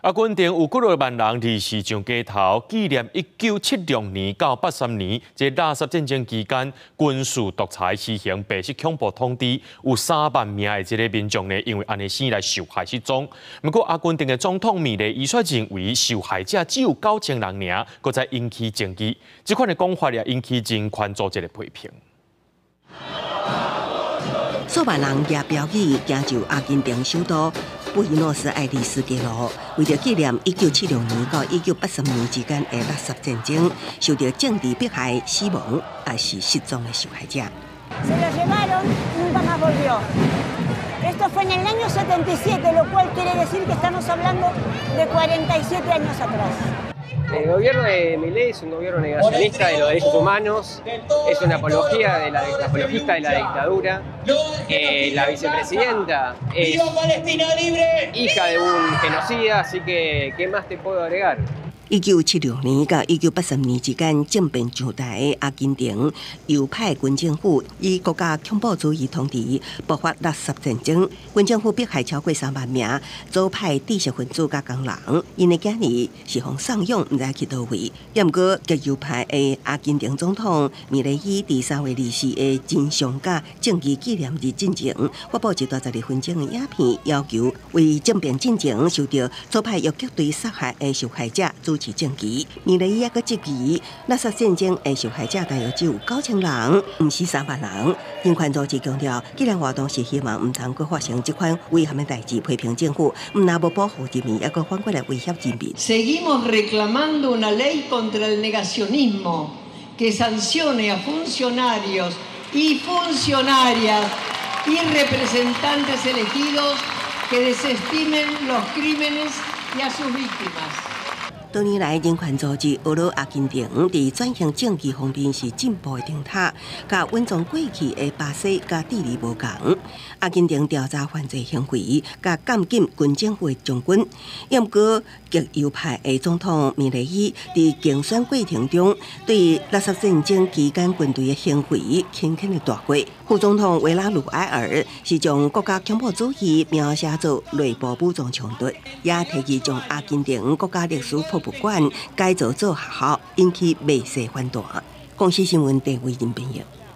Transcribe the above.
阿根廷有幾若萬人24上街頭紀念1976年到83年這垃圾戰爭期間軍事獨裁實行白色恐怖統治，有3萬名的這个民眾呢，因為按呢死來受害失蹤。毋過阿根廷的總統米雷伊卻認為受害者只有9000人爾，閣再引起爭議。這款的講法也引起人權組織的批評。數萬人舉標語行就阿根廷首都布宜諾斯艾利斯街路，為著紀念1976年到1983年之間的垃圾戰爭，受著政治迫害、死亡抑是失蹤的受害者。 Se los llevaron, nunca más volvió. Esto fue en el año 77, lo cual quiere decir que estamos hablando de 47 años atrás. El gobierno de Milei es un gobierno negacionista de los derechos humanos, es una apología de la, apologista de la dictadura. La vicepresidenta es hija de un genocida, así que ¿qué más te puedo agregar? 1976年到1983年之間政變上台的阿根廷右派軍政府以國家恐怖主義統治，爆發垃圾戰爭。軍政府迫害超過3萬名左派知識分子佮工人，𪜶的囝兒是予送養，毋知去佗位。毋過極右派的阿根廷總統米雷伊佇3月24的真相佮正義紀念日進前，發布一段12分鐘的影片，要求為政變進前受著左派游擊隊殺害的受害者主持正義。米雷伊猶閣質疑，垃圾戰爭的受害者大約只有9000人，毋是3萬人。人權組織強調，紀念活動是希望毋通閣發生這款遺憾的代誌，批評政府毋但無保護人民，猶閣反過來威脅人民。 Seguimos reclamando una ley contra el negacionismo que sancione a funcionarios y funcionarias y representantes elegidos que desestimen los crímenes y a sus víctimas. 多年來，人權組織呵咾阿根廷佇轉型正義方面是進步的燈塔，佮穩裝過去的巴西佮智利無仝。阿根廷調查犯罪行為，佮監禁軍政府的將軍。毋過極右派的總統米雷伊佇競選過程中，對垃圾戰爭期間軍隊的行為輕輕的帶過。副總統維拉魯埃爾是將國家恐怖主義描寫做內部武裝衝突，也提議將阿根廷國家歷史博物館改造做學校，引起袂細反彈。公視新聞鄭偉仁編譯。